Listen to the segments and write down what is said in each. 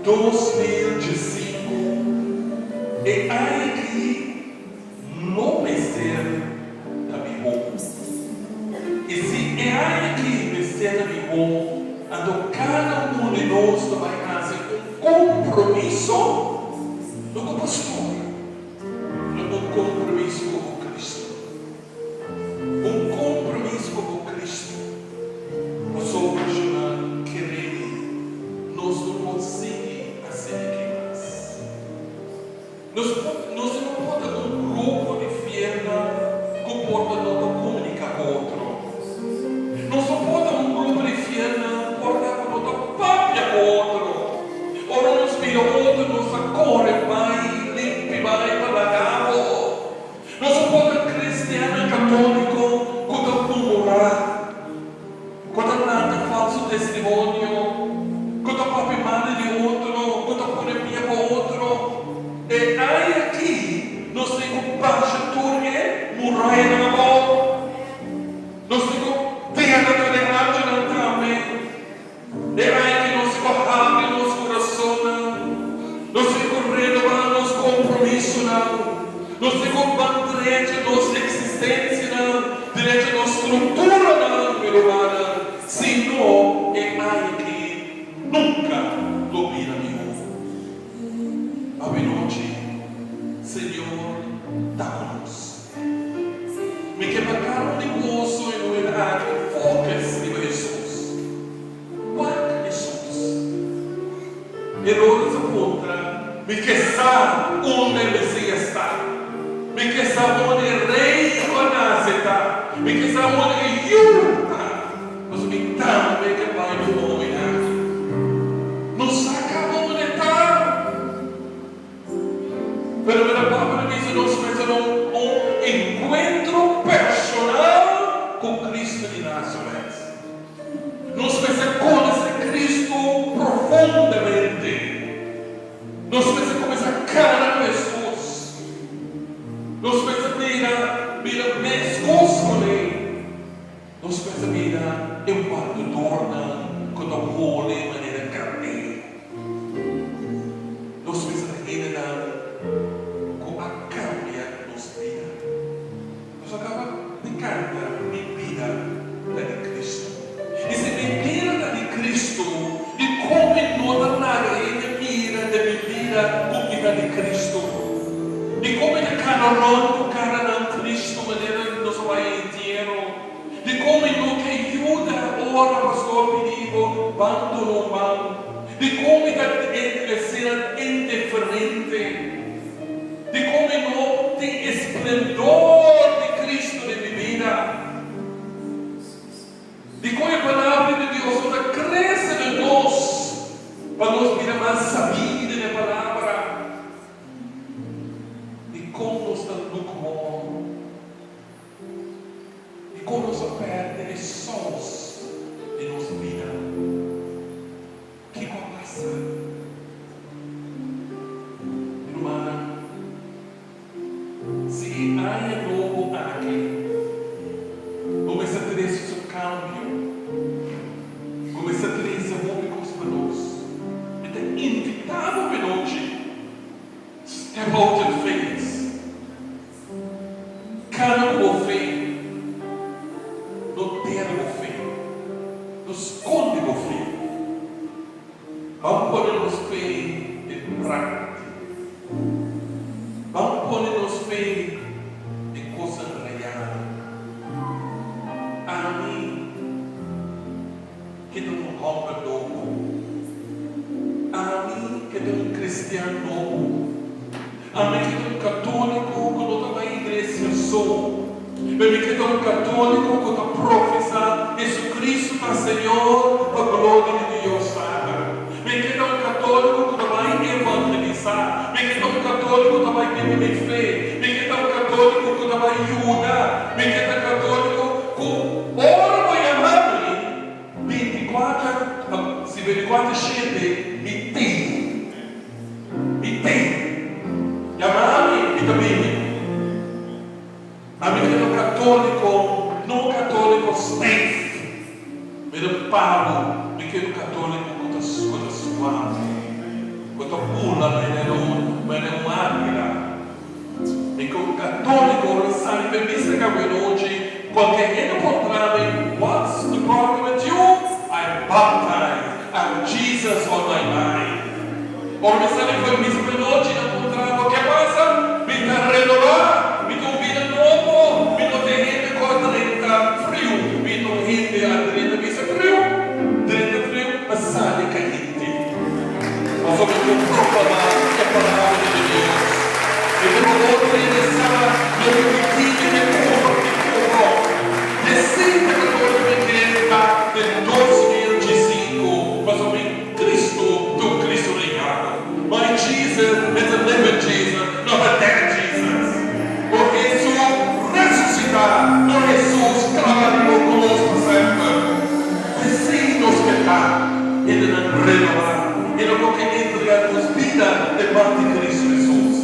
2015, e aña aki no mester ta mihó. I si e aña aki mester ta mihó, anto kada un di nos ta bai hasi un kompromiso, no ku pastor, pero un kompromiso ku Kristu. Un kompromiso ku Kristu. Pasobra shonnan keré nos no por sigui asina aki mas. Nos nos no por ta un grupo di fielnan ku por ta no ta komuniká ku otro. Nos no por ta un grupo di fielnan por ta ku no ta papia ku otro. Ora nos mira otro nos ta kore bai limpi bai pa laga bo. Nos no por ta kristiannan katóliko ku ta murmurá, ku ta lanta falsu testimonio, ku ta papia mal di otro, ku ta pone pia pa otro. E aña aki nos tin ku basha tur e murayanan abou. Nos tin ku dera tur e hanchanan tambe. E aña ki nos ku habri nos kurasonnan, nos tin ku renobá nos kompromisonan, nos tin ku ban drecha nos eksistensianan, drecha nos strukturanan, mi rumannan, si no e aña ki nunka lo bira mihó. Awenochi, Señor ta ku nos. Mi ke pa kada un di boso e noe aki focus riba Hesus. Wak Hesus. Herodes a puntra, Mi ke sa unda e Mesias ta. Mi ke sa unda e Rey ku a nase ta. Mi ke sa unda e Yu ta. Pasobra mi tambe ke bai duna homenahe. No sa kaba unda e ta. Pero mi ta papia ta bisa nos mester un un enkuentro personal ku Cristo di Nazaret. Nos mester konosé Cristo profundamente. Nos mester kuminsá kana ku Hesus. Nos mester bira bira meskos kuné. Nos mester bira e wardadornan ku ta hole manera karné. Nos mester ta hendenan ku a kambia nos bida. Nos a kaba di kanta, Mi bida ta di Kristu. I si mi bida ta di Kristu, dikon mi no ta laga hende mira den mi bida ku mi ta di Kristu? Dikon mi ta kana rònt ku karanan tristu manera nos a bai entiero? Dikon mi no ke yuda ora pastor pidi bo ban duna un man? Dikon mi ta asina indiferente? Dikon mi no tin e splendor di Cristo den mi bida? Dikon e Palabra di Dios no ta krese den nos pa nos bira mas sabí den e Palabra? Dikon nos ta lukewarm? Dikon nos a pèrdè e sous di nos bida? Kiko a pasa? Mi rumannan, si e aña nobo aki bo mester trese su kambio, bo mester trese hopi kos pa nos, mi ta invitá bo p'e nochi, step out in faith. Kana ku bo fe. No tene bo fe. No skonde bo fe. Ban pone nos fe den práktika. Ban pone nos fe den kosnan real. Ami ke ta un hòmber nobo. Ami ke ta un kristian nobo. Ami ke ta un katóliko ku no ta bai iglesia so, pero mi ke ta un katóliko ku ta profesá Jesucristo ta Señor pa gloria di Dios Tata. Mi ke ta un katóliko ku ta bai evangelisá. Mi ke ta un katóliko ku ta bai biba mi fe. Mi ke ta un katóliko ku ta bai yuda. Mi ke ta katóliko ku ora bo yama mi bintikuater, si bintikuater shete, mi tin. Mi tin. Yama ami, mi ta bini. Ami ta un katóliko, no un katóliko stijf. Mi ta palu, mi ke un katóliko ku ta ku ta suave. Bo ta bula manera un manera un águila. Mi ku katóliko ora mi sali pa e misa kawenochi, kualke hende puntra mi, What's the problem with you? I'm baptized, I have Jesus on my mind. Ora mi sali pa e misa kawenochi, nan puntra bo, Ke pasa? Mi ta renobá, mi ta un bida nobo, mi no ta e hende ku a drenta friu, mi ta un hende a drenta misa friu, drenta friu, a sali kayente. Pasobra mi por proklamá e palabra di mi Dios. Mi ta por otro hende sa loke mi tin i ke kompartí ku bo. Esei ta katoliko mi ke ta den 2015, pasobra mi Cristo ta un Cristo reinado. My Jesus is a living Jesus, not a dead Jesus. O Hesus resusitá, no Hesus klabá riba un kros pa semper. P'esei nos ke ta hendenan renobá i no por ke entregá nos bida den man di Cristo Hesus.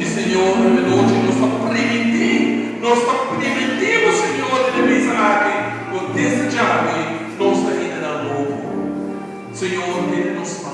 I Señor, e nochi nos ta primintí, nos ta primintí bo, Señor, den e misa aki, ku desde djawe nos ta hendenan nobo. Señor, tene nos man.